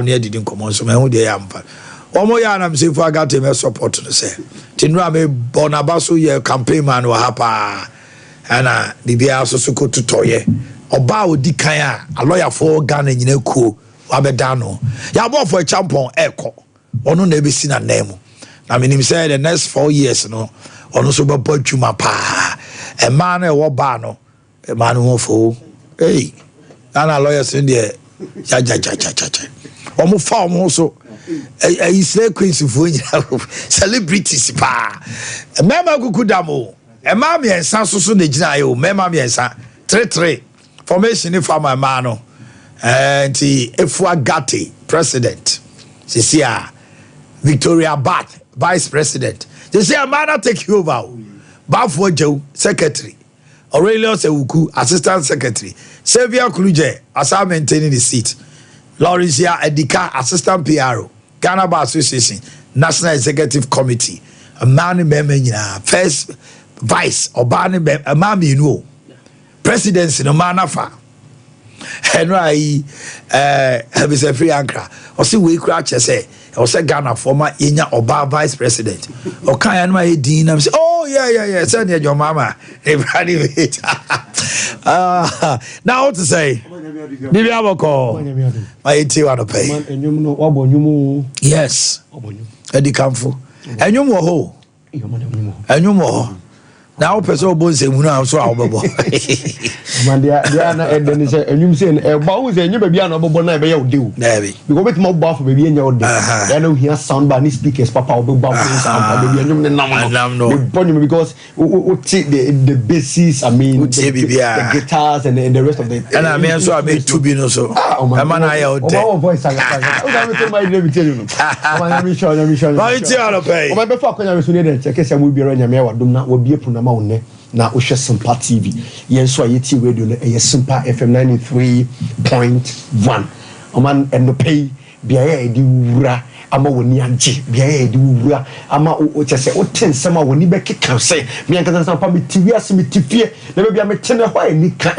Ne adidi nkɔmmɔ nso mahu deɛ yɛ amfa wɔn yɛ anam sɛ Efua Gate mɛ support no sɛ nti nnura me bɔ n'aba so yɛ campaign man wɔ ha paa. Ɛna biribiara nso so kɔtotɔyɛ ɔbaa a ɔdi kan a alɔyafoɔ Ghana nyina kuo wabɛda no yɛabɔɔfo akyampɔn ɛkɔ ɔno na ɛbɛsi n'anan mu, na menim sɛ the next 4 years no ɔno nso bɛbɔ adwuma paa. Mmaa no ɛwɔ baa no, mmaa no ho fo. Ei, Ghana lawyers no deɛ, gyagyagyagyagya, wɔn fa wɔn ho so. Ɛyi slay queens foɔ nyinaa, celebrities paa. Mmarima kuku dam o, mmaa mmiɛnsa nso so na gyina ayɛ o. Mmarima mmiɛnsa, three three formation ne fama mmaa no. Nti Efua Gate president sisi a, Victoria Bath vice president sisi a, mmaa na take over o. Baafoɔ Gyew secretary, Aurelius Ewuku assistant secretary, Xavier Kluje asa maintaining the seat, Laurentia Edika assistant PRO, Ghana Bar Association National Executive Committee. Mmaa ne mmarima nyinaa, first vice ɔbaa ne mmaa mmienu o. Presidency no, mmaa nafa ɛno a yi ɛɛ firi Ankara ɔsi wei kura kyɛ sɛ ɛwɔ sɛ Ghana fɔ ma yɛnya ɔbaa vice president. Ɔka yɛn no ma yɛ din nam sɛ, oh yeah, sɛ neɛ John Mahama ne bra ne wait na wote sɛ biribi abɔkɔ ma yɛtie wa no pɛ. Ɛnwom no, wabɔ nnwom o. Yes. Wabɔ nnwom. Adi kamfo, ɛnwom wɔ hɔ o. Ɛyɛ ɔma na nnwom wɔ hɔ. Ɛnwom wɔ hɔ na wopɛ sɛ wobɔ nsɛmhunu a so a wobɛbɔ. Ɔma deɛ na ɛdɛ ne sɛ ɛnwom sɛ no ɛba wo sɛ ɛnyɛ baabi a na ɔbɛbɔ na ɛbɛyɛ wo de o. Daabi. Because wobɛtumi abɔ afɔ baabi ɛnyɛ wo de. Ɛna wohia sound bar ne speakers papa a wobɛbɔ afɔ sound bar baabi ɛnwom ne nam. Ɛnam no no. Mebɔ nnwom because wote the basses, I mean, Wotie biribiara. the guitars and the rest of the Ɛna me nso a metu bi no so ɛma no ayɛ wo ɔma dɛ. wɔ voice ankasa ankasa. Wo sɛ mete ma yɛ mi tie no. Ɔma Nyame nhyira wo, Nyame nhyira wo, Nyame Ma me tie nhyira wo. anɔpa yi. Ɔma bɛfa akɔnya me so ne dɛ kyɛ kɛsɛ mu biara Nyame ayɛ wadom na wabie pono ama wo nnɛ na wohwɛ Simpa TV. Yɛn nso a yɛtie radio no, ɛyɛ Simpa FM 93.1. Ɔma ɛnɔpɛ yi, beaeɛ a yɛde wura ama w'ani agye, beaeɛ a yɛde wura ama wo kyɛ sɛ wote nsɛm a w'ani bɛkeka sɛ me ankasa nsa pa mete wiase, mete fie na baabi a mete no hɔ a ani ka.